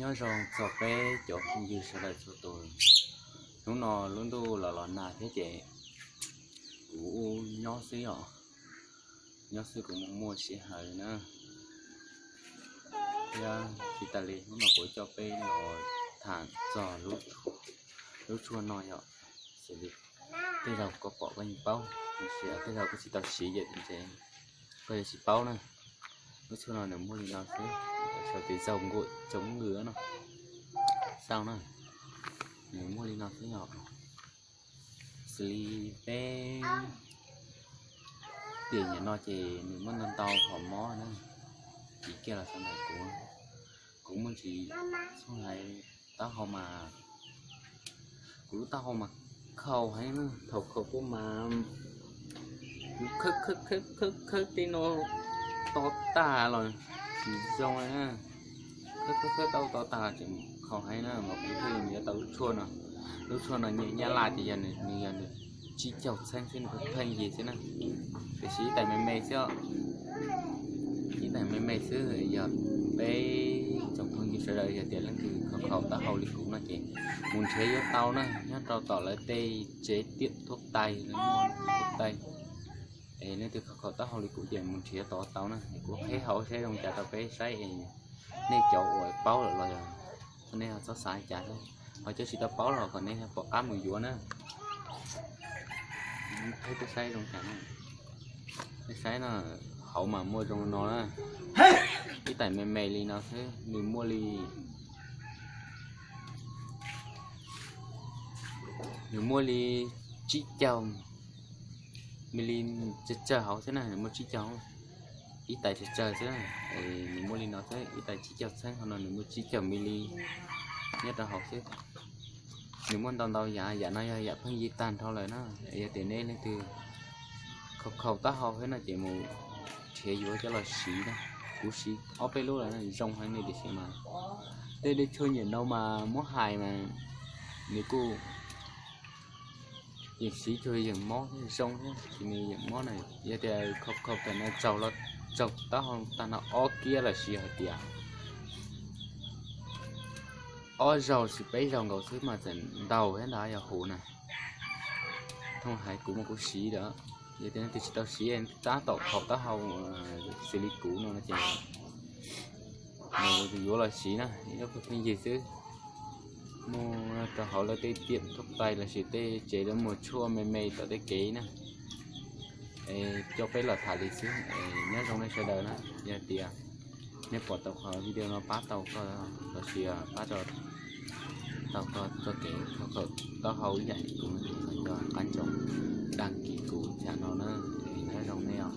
Nyob zoo txog peb cov phooj ywg sawv daws txhua tus. Hnub no lub ntuj los los nag thiab ces kuv nyob xwb os, nyob xwb kuv mus muaj sij hawm na. Thiab tsis tas li hnub no kuv coj peb los tham txog lub tshuaj no yom. Xws li tej zaum koj pom koj yeej paub, tiam sis tej zaum koj tsis tau siv ces koj yuav tsis paub na. Lub tshuaj no nws muaj li no xwb, sau tias zaub nkuaj coob nws no, xau na, nws muaj li no xwb yom. Xws li peb tiam nyam no ces nws muaj ntau ntau hom mob na, kim kiag los sau ntawm kuv, kuv muaj ntsis txhob hais taub hau mas, kuv lub taub hau mas khaus heev na, thaum khaus tuaj mas kuv khawb khawb khawb khawb tej no to tag los tsis zoo li na. Khawb khawb khawb tau to tag tseem khaus heev na, mas kuv thiaj li yuav tau lub tshuaj no. Lub tshuaj no nyiaj Nyab Laj ces yog nws, nws yog nws tsib caug txheeb xwb, nws pheej yig xwb na. Tiam sis ib tais me me xwb, ib tais me me xwb. Yog peb tsoom phooj ywg sawv daws yog tias leej twg khaus khaus taub hau li kuv no ces mus nrhiav yuav tau na, nyob rau tom lawv tej tsev tiam thuốc tây, lawv muag thuốc tây. Es leej twg khaus khaus taub hau li kuv ces mus nrhiav tod tau na. Es kuv qhib hauv saib zoo cas rau peb saib es nej cov uas paub lawm los yog nej ho txhob xav cas thiab. Ho cov tsis tau paub los kom nej pom qab mus yuav na. Qhib peb saib zoo cas na. Peb saib no, hauv mas muaj zoo no na. Ib tais me me li no xwb, nws muaj li, nws muaj li tsib caug mili tsawg tsawg hauv xwb na, nws muaj tsib caug, ib tais tsawg tsawg xwb, nws muaj li no xwb, ib tais tsib caug txheeb, hauv no nws muaj tsib caug mili nyob rau hauv xwb. Nws muaj ntau ntau yam, yam no yog yam pheej yig tag nrho lawm na. Yog tias nej leej twg khaus khaus taub hau thiab no ces mus nrhiav yuav coj los siv na. Kuv siv ob peb lub lawm zoo heev li tiam sis mas tej dej tshuaj nyiam no mas muab hais mas nws kuj yeej siv tsuas yeem mob thiab zoo thiab, tsis nws yeem mob na. Yog tias khaus khaus tam no tsaug los tsaug taub hau tag no ob kiab los sis hais tias ob zaug sis peb zaug nkaus xwb mas txawm ntaug thiab ntag yog huv na. Thooj hais kuv mas kuv siv lawm, yog tias leej twg tsis tau siv tab tom khaus taub hau xws li kuv no no ces mus yuav los siv na, ib lub pheej yig xwb. Muaj rau hauv lawv tej tiam thuốc tây los sis tej tsev lawv muag tshuaj me me tom tej kev na. Es coj peb los tham li xwb, nyob zoo nej sawv daws na. Yog tias nej pom tau qhov video no pab tau koj los sis pab tau koj txoj kev khaus khaus taub hau ib yam li kuv no ces thov cov qab ntsoov đăng ký kuv channel no na. Es nyob zoo nej os.